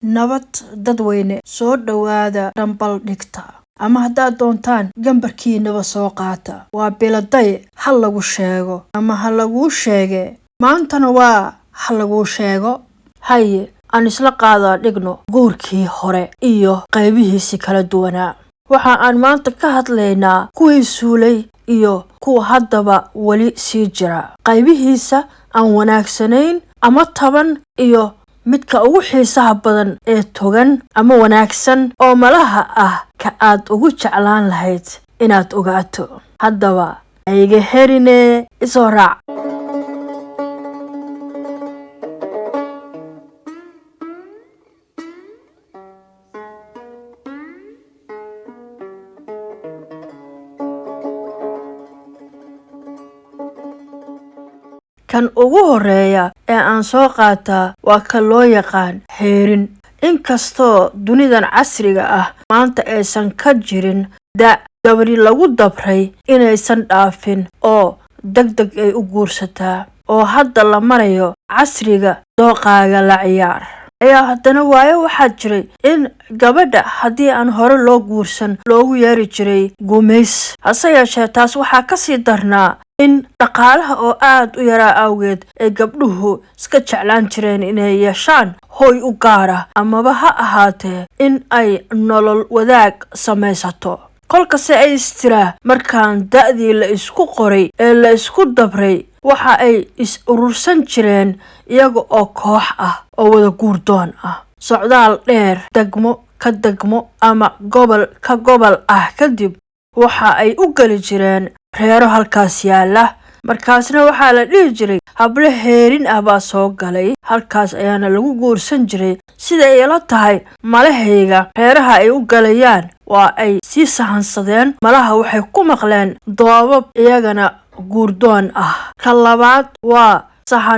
Nabad dadweyne, soo dhowaada dhambal dhigta, ama haddaad doontaan gambarkiinaba soo qaata. Waa biladay ha lagu sheego ama ha laguu sheege, maantana waa ha laguu sheego. Haye, aan isla qaadaa dhigno guurkii hore iyo qaybihiisii kala duwanaa. Waxa aan maanta ka hadlaynaa kuwii suulay iyo kuwa haddaba weli sii jira, qaybihiisa aan wanaagsanayn ama taban, iyo midka ugu xiisaha badan ee togan ama wanaagsan oo malaha ah ka aad ugu jeclaan lahayd inaad ogaato. Haddaba hayga herine, isoo raac. Kan ugu horeeya ee aan soo qaataa waa ka loo yaqaan heerin. Inkastoo dunidan casriga ah maanta aysan ka jirin da' gabadhi lagu dabray inaysan dhaafin oo deg deg ay u guursataa, oo hadda la marayo casriga dooqaaga la ciyaar, ayaa haddana waayo waxaa jiray in gabadha haddii aan hore loo guursan loogu yeeri jiray gumays. Hase yeeshee, taas waxaa kasii darnaa in dhaqaalaha oo aada u yaraa awgeed ay gabdhuhu iska jeclaan jireen inay yeeshaan hooy u gaara, amaba ha ahaatee in ay nolol wadaag samaysato. Kolkase ay istiraa markaan da-dii la isku qoray ee la isku dabray, waxa ay is urursan jireen iyaga oo koox ah oo wada guurdoon ah. Socdaal dheer, degmo ka degmo ama gobol ka gobol ah kadib, waxa ay u geli jireen reero halkaas yaala. Markaasna waxaa la dhihi jiray hablo heerin ah baa soo galay, halkaas ayaana lagu guursan jiray. Sida ay ila tahay malahayga, reeraha ay u galayaan waa ay sii sahansadeen, malaha waxay ku maqleen doobab iyagana guurdoon ah. Ka labaad waa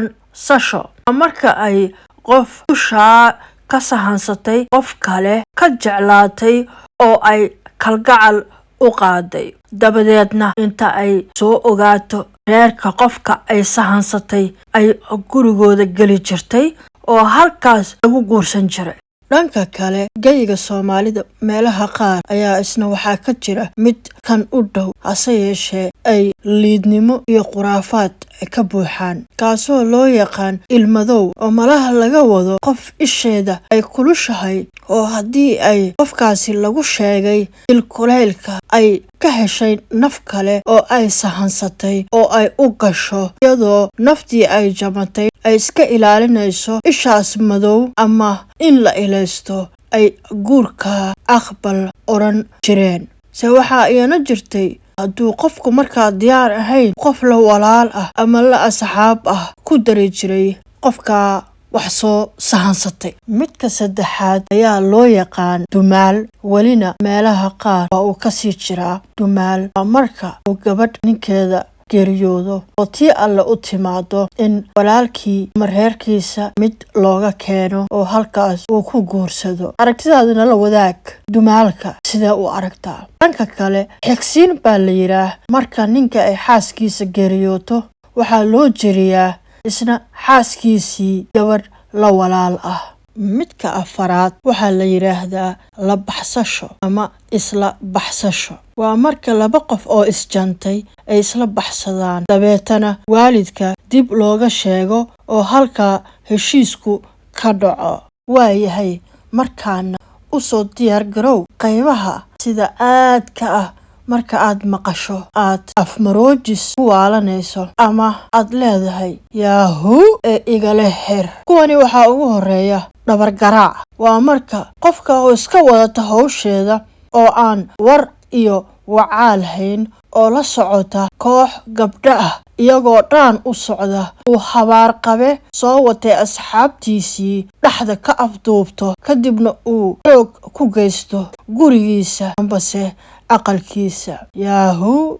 sahansasho, marka ay qof dushaa ka sahansatay qof kale ka jeclaatay oo ay kalgacal u qaaday, dabadeedna inta ay soo ogaato reerka qofka ay sahansatay ay gurigooda geli jirtay oo halkaas lagu guursan jiray. Dhanka kale, geyga Soomaalida meelaha qaar ayaa isna waxaa ka jira mid kan u dhow, hase yeeshee ay liidnimo iyo khuraafaad ka buuxaan, kaasoo loo yaqaan ilmadow, oo malaha laga wado qof isheeda ay kulushahay, oo haddii ay qofkaasi lagu sheegay ilkulaylka ay ka heshay naf kale oo ay sahansatay oo ay u gasho, iyadoo naftii ay jamatay ay iska ilaalinayso ishaas madow ama in la ilaysto, ay guurka aqbal odhan jireen. Se waxaa iyana jirtay hadduu qofku markaa diyaar ahayn, qof la walaal ah ama la asxaab ah ku dari jiray qofkaa wax soo sahansatay. Midka saddexaad ayaa loo yaqaan dumaal, welina meelaha qaar waa uu kasii jiraa. Dumaal waa marka uu gabadh ninkeeda geeriyoodo oo tii alle u timaado in walaalkii ama reerkiisa mid looga keeno oo halkaas uu ku guursado. Aragtidaadana la wadaag, dumaalka sidee u aragtaa? Dhanka kale, xigsiin baa la yidhaah marka ninka ay xaaskiisa geeriyooto, waxaa loo jeriyaa isna xaaskiisii gabadh la walaal ah. Midka afaraad waxaa la yidhaahdaa la baxsasho ama isla baxsasho. Waa marka laba qof oo isjantay ay isla baxsadaan, dabeetana waalidka dib looga sheego oo halkaa heshiisku ka dhaco. Waayahay, markaana usoo diyaar garow qaybaha sida aadka ah marka aad maqasho aad afmaroojis ku waalanayso ama aad leedahay yaahuu ee igala xir. Kuwani waxaa ugu horeeya dhabargaraac. Waa marka qofka oo iska wadata howsheeda oo aan war iyo wacaal hayn oo la socota koox gabdho ah, iyagoo dhaan u socda uu habaar qabe soo watay asxaabtiisii dhexda ka afduubto, kadibna uu xoog ku geysto gurigiisa ambase aqalkiisa. Yaahuu!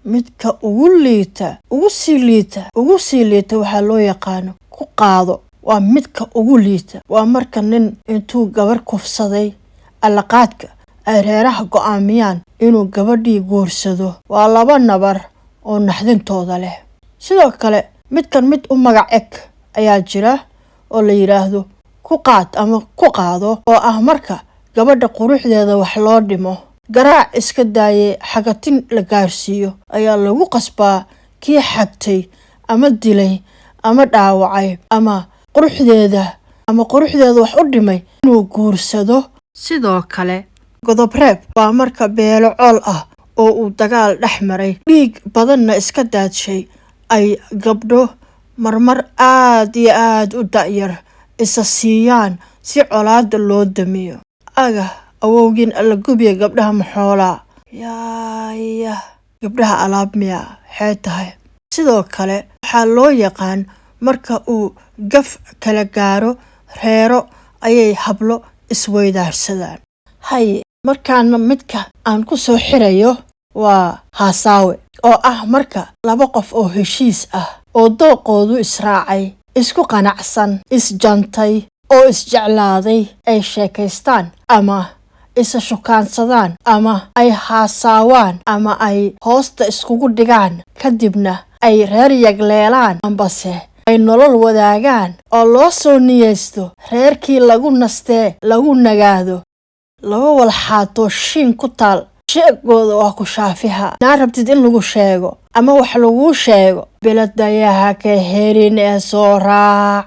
Midka ugu liita, ugu sii liita, ugu sii liita waxaa loo yaqaano ku qaado. Waa midka ugu liita. Waa marka nin intuu gabar kufsaday allaqaadka ay reeraha go-aamiyaan inuu gabadhii guursado. Waa laba nabar oo naxdintooda leh. Sidoo kale, midkan mid u magac eg ayaa jira oo la yidhaahdo Ku qaad ama ku qaado, oo ah marka gabadha quruxdeeda wax loo dhimo, garaac iska daayay, xagatin la gaarsiiyo ayaa lagu qasbaa kii xagtay ama dilay ama dhaawacay ama quruxdeeda wax u dhimay inuu guursado. Sidoo kale godobreeb waa marka beelo col ah oo uu dagaal dhex maray, dhiig badanna iska daadshay, ay gabdho marmar aad iyo aad u da'yar isa siiyaan si colaadda loo damiyo. Aga awowgiin alla gubiya, gabdhaha maxoolaa yaaya, gabdhaha alaab miya xee tahay? Sidoo kale waxaa loo yaqaan marka uu gaf kala gaaro reero ayay hablo isweydaarsadaan. Haye, markaana midka aan ku soo xirayo waa haasaawe, oo ah marka laba qof oo heshiis ah oo dooqoodu israacay, isku qanacsan, isjantay oo isjeclaaday ay sheekaystaan ama isa shukaansadaan ama ay haasaawaan ama ay hoosta iskugu dhigaan, kadibna ay reer yagleelaan ambase ay nolol wadaagaan oo loo soo niyeysto reerkii lagu nastee lagu nagaado. Laba walxaatoo shiin ku taal sheegooda waa ku shaafiha. Naa rabtid in lagu sheego ama wax laguu sheego, biladayaha ka helin ee soo raac.